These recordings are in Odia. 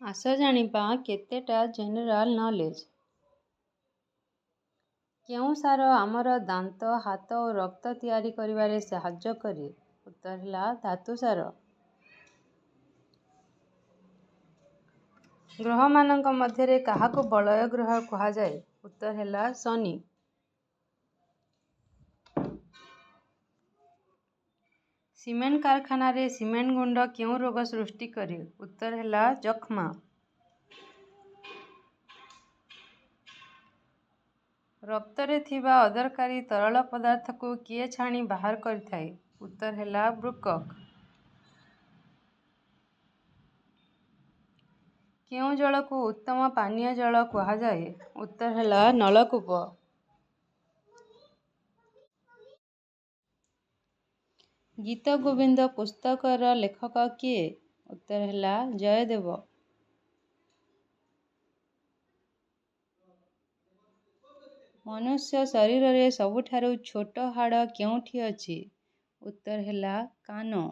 ଆସ ଜାଣିବା କେତେଟା ଜେନେରାଲ ନଲେଜ। କେଉଁ ସାର ଆମର ଦାନ୍ତ, ହାତ ଓ ରକ୍ତ ତିଆରି କରିବାରେ ସାହାଯ୍ୟ କରେ? ଉତ୍ତର ହେଲା ଧାତୁସାର। ଗ୍ରହମାନଙ୍କ ମଧ୍ୟରେ କାହାକୁ ବଳୟ ଗ୍ରହ କୁହାଯାଏ? ଉତ୍ତର ହେଲା ଶନି। ସିମେଣ୍ଟ କାରଖାନାରେ ସିମେଣ୍ଟ ଗୁଣ୍ଡ କେଉଁ ରୋଗ ସୃଷ୍ଟି କରେ? ଉତ୍ତର ହେଲା ଯକ୍ଷ୍ମା। ରକ୍ତରେ ଥିବା ଅଦରକାରୀ ତରଳ ପଦାର୍ଥକୁ କିଏ ଛାଣି ବାହାର କରିଥାଏ? ଉତ୍ତର ହେଲା ବୃକକ୍। କେଉଁ ଜଳକୁ ଉତ୍ତମ ପାନୀୟ ଜଳ କୁହାଯାଏ? ଉତ୍ତର ହେଲା ନଳକୂପ। ଗୀତଗୋବିନ୍ଦ ପୁସ୍ତକର ଲେଖକ କିଏ? ଉତ୍ତର ହେଲା ଜୟଦେବ। ମନୁଷ୍ୟ ଶରୀରରେ ସବୁଠାରୁ ଛୋଟ ହାଡ଼ କେଉଁଠି ଅଛି? ଉତ୍ତର ହେଲା କାନ।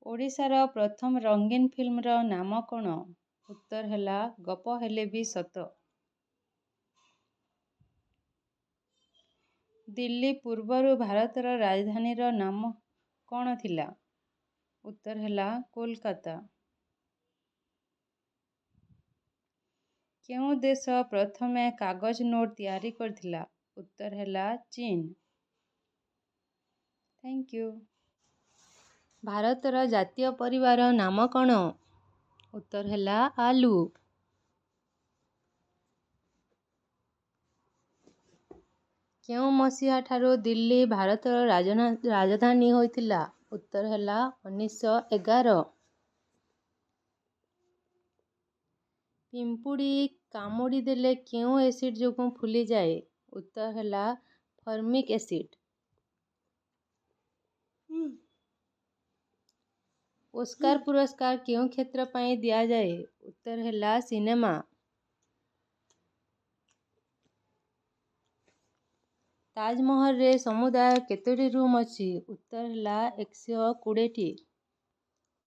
ଓଡ଼ିଶାର ପ୍ରଥମ ରଙ୍ଗୀନ ଫିଲ୍ମର ନାମ କ'ଣ? ଉତ୍ତର ହେଲା ଗପ ହେଲେ ବି ସତ। ଦିଲ୍ଲୀ ପୂର୍ବରୁ ଭାରତର ରାଜଧାନୀର ନାମ କ'ଣ ଥିଲା? ଉତ୍ତର ହେଲା କୋଲକାତା। କେଉଁ ଦେଶ ପ୍ରଥମେ କାଗଜ ନୋଟ ତିଆରି କରିଥିଲା? ଉତ୍ତର ହେଲା ଚୀନ। Thank you. ଭାରତର ଜାତୀୟ ପରିବାର ନାମ କ'ଣ? ଉତ୍ତର ହେଲା ଆଲୁ। କେଉଁ ମସିହାଠାରୁ ଦିଲ୍ଲୀ ଭାରତର ରାଜଧାନୀ ହୋଇଥିଲା? ଉତ୍ତର ହେଲା 1911। ପିମ୍ପୁଡ଼ି କାମୁଡ଼ି ଦେଲେ କେଉଁ ଏସିଡ୍ ଯୋଗୁଁ ଫୁଲିଯାଏ? ଉତ୍ତର ହେଲା ଫର୍ମିକ୍ ଏସିଡ୍। ଓସ୍କାର ପୁରସ୍କାର କେଉଁ କ୍ଷେତ୍ର ପାଇଁ ଦିଆଯାଏ? ଉତ୍ତର ହେଲା ସିନେମା। ତାଜମହଲରେ ସମୁଦାୟ କେତୋଟି ରୁମ୍ ଅଛି? ଉତ୍ତର ହେଲା 120ଟି।